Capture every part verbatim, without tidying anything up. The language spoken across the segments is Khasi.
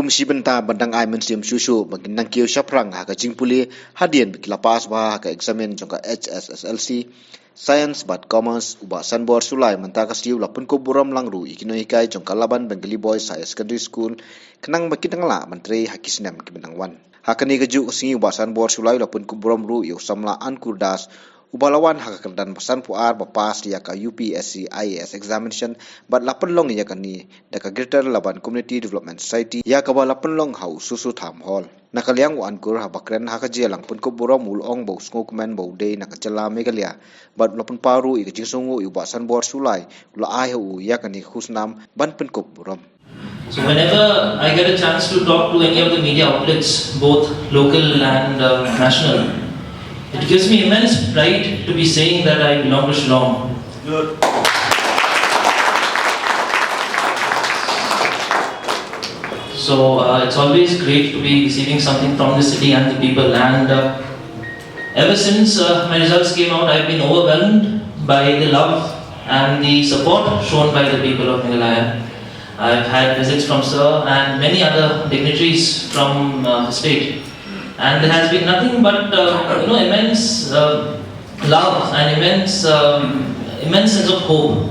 Shi bynta ban dang ai mynsiem shuh shuh ba kin nang kiew shaphrang ha ka jingpule hadien ba ki la pass bha ha ka eksamin jong ka H S S L C Science bad Commerce, u Bah Sanbor Shullai mynta ka sngi u la pynkup burom lang ruh ïa ki nonghikai jong ka Laban Bengali Boys Higher Secondary School khnang ba kin dang lah ban trei ha ki snem ki ban dang wan. Ha kane kajuh ka sngi u Bah Sanbor Shullai u la pynkup burom ruh ïa u samla Ankur Das, uba la wan ha ka kyrdan ba sanphew ar ba pass ïa ka U P S C I A S examination bad la pynlong ïa kane da ka Greater Laban Community Development Society, ïa kaba la pynlong ha u Susu Tham Hall. Na ka liang u Ankur, haba kren ha ka jingïalang pynkup burom, u la ong ba u sngewkmen ba u dei na ka jylla Meghalaya bad u la pynpaw ruh ïa ka jingsngewnguh ïa u Bah Sanbor Shullai, u la ai ha u ïa kane ka khusnam ban pynkup burom. So whenever I get a chance to talk to any of the media outlets, both local and uh, national, it gives me immense pride to be saying that I belong to Shillong. So uh, it's always great to be receiving something from the city and the people. And uh, ever since uh, my results came out, I've been overwhelmed by the love and the support shown by the people of Meghalaya. I've had visits from Sir and many other dignitaries from uh, the state, and there has been nothing but uh, you know, immense uh, love and immense um, immense sense of hope.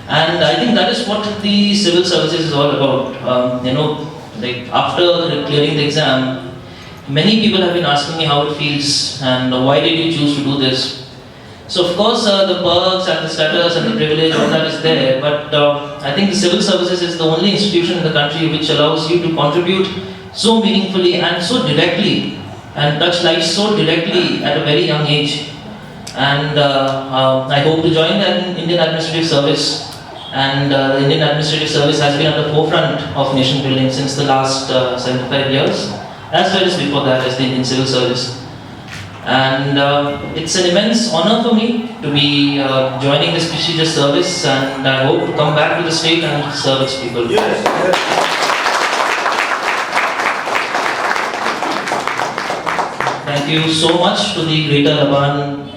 And I think that is what the civil services is all about. Um, you know, like, after clearing the exam, many people have been asking me how it feels and why did you choose to do this. So of course, uh, the perks and the status and the privilege, all that is there. But uh, I think the civil services is the only institution in the country which allows you to contribute so meaningfully and so directly and touch lives so directly at a very young age. And uh, uh, I hope to join the Indian Administrative Service. And uh, the Indian Administrative Service has been at the forefront of nation building since the last uh, seventy-five years, as well as before that as the Indian Civil Service. And uh, it's an immense honor for me to be uh, joining this prestigious service, and I hope to come back to the state and serve its people. Yes, yes. Thank you so much to the Greater Laban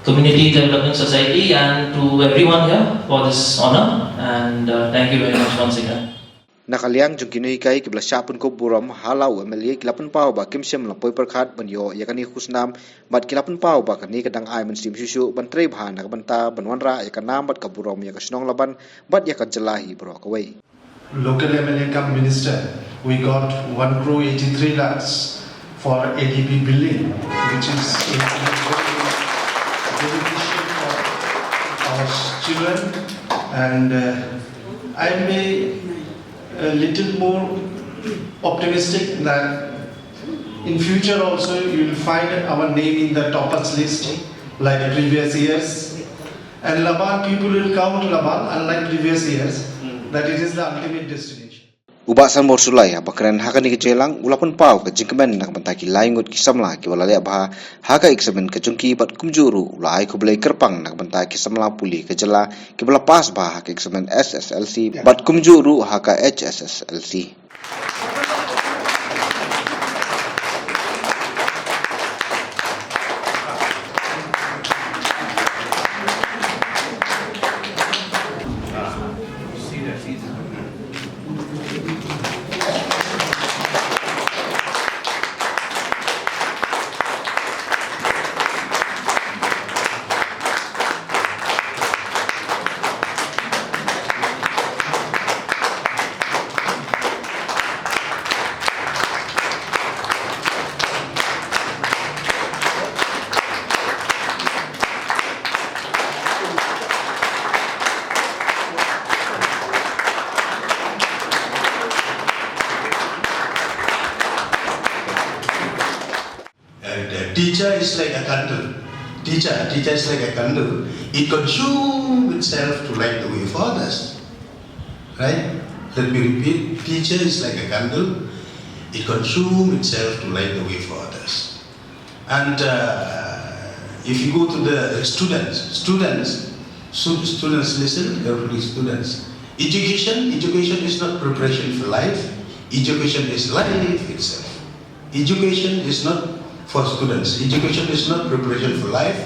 Community Development Society and to everyone here for this honor, and uh, thank you very much once again. Na ka liang jong ki nonghikai kiba la shah pynkup burom ha la u M L A, ki la pynpaw ba kim shym la poi pyrkhat ban ïoh ïa kane ka khusnam bad ki la pynpaw ba kane ka dang ai mynsiem shuh shuh ban trei bha na ka bynta ban wanrah ïa ka nam bad ka burom ïa ka shnong Laban bad ïa ka jylla hi baroh kawei. Local M L A cum minister, we got one crore eighty-three lakhs for A D B building, which is a dedication for our children. And uh, I may a little more optimistic that in future also you will find our name in the toppers list like previous years. And Laban people will come to Laban unlike previous years, that it is the ultimate destination. U Bah Sanbor Shullai haba kren ha kane ka jingïalang u la pynpaw ka jingkmen na ka bynta ki lai ngut ki samla kiba la leh bha ha ka eksamin ka jong ki bad kumjuh ruh u la ai khublei kyrpang na ka bynta ki samla pule ka jylla kiba la pass bha ha ka eksamin S S L C bad kumjuh ruh ha ka H S S L C. And uh, teacher is like a candle. Teacher, teacher is like a candle. It consumes itself to light the way for others. Right? Let me repeat. Teacher is like a candle. It consumes itself to light the way for others. And uh, if you go to the students, students, so students, listen carefully, students. Education, education is not preparation for life. Education is life itself. Education is not for students. Education is not preparation for life.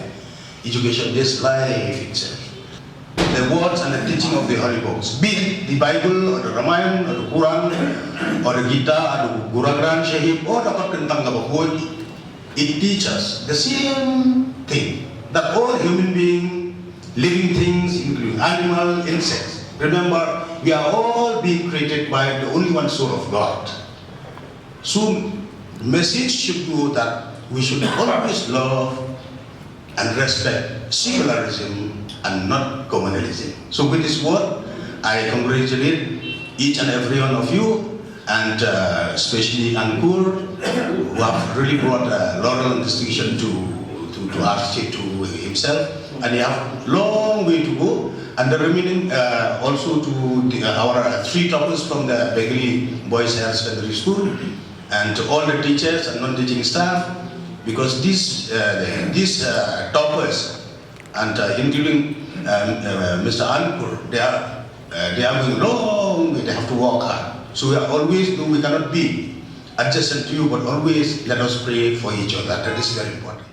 Education is life itself. the words and the teaching of the holy books, be it the Bible or the Ramayana or the Quran or the Gita or the Guru Granth Sahib or the Kot Khyntang Kaba Khuid. It teaches the same thing, that all human being, living things, including animal, insects, remember, we are all being created by the only one soul of God. So, the message should go that we should always love and respect secularism and not communalism. So with this word, I congratulate each and every one of you, and uh, especially Ankur, who have really brought uh, laurel and distinction to, to, to R C, to himself, and he have long way to go. And the remaining uh, also to the, uh, our uh, three toppers from the Begli Boys Higher Secondary School, and to all the teachers and non-teaching staff, because these uh, these uh, toppers and uh, including um, uh, Mister Ankur, they are uh, they are going long way. They have to work hard. So we are always, though we cannot be adjacent to you, but always let us pray for each other. That is very important.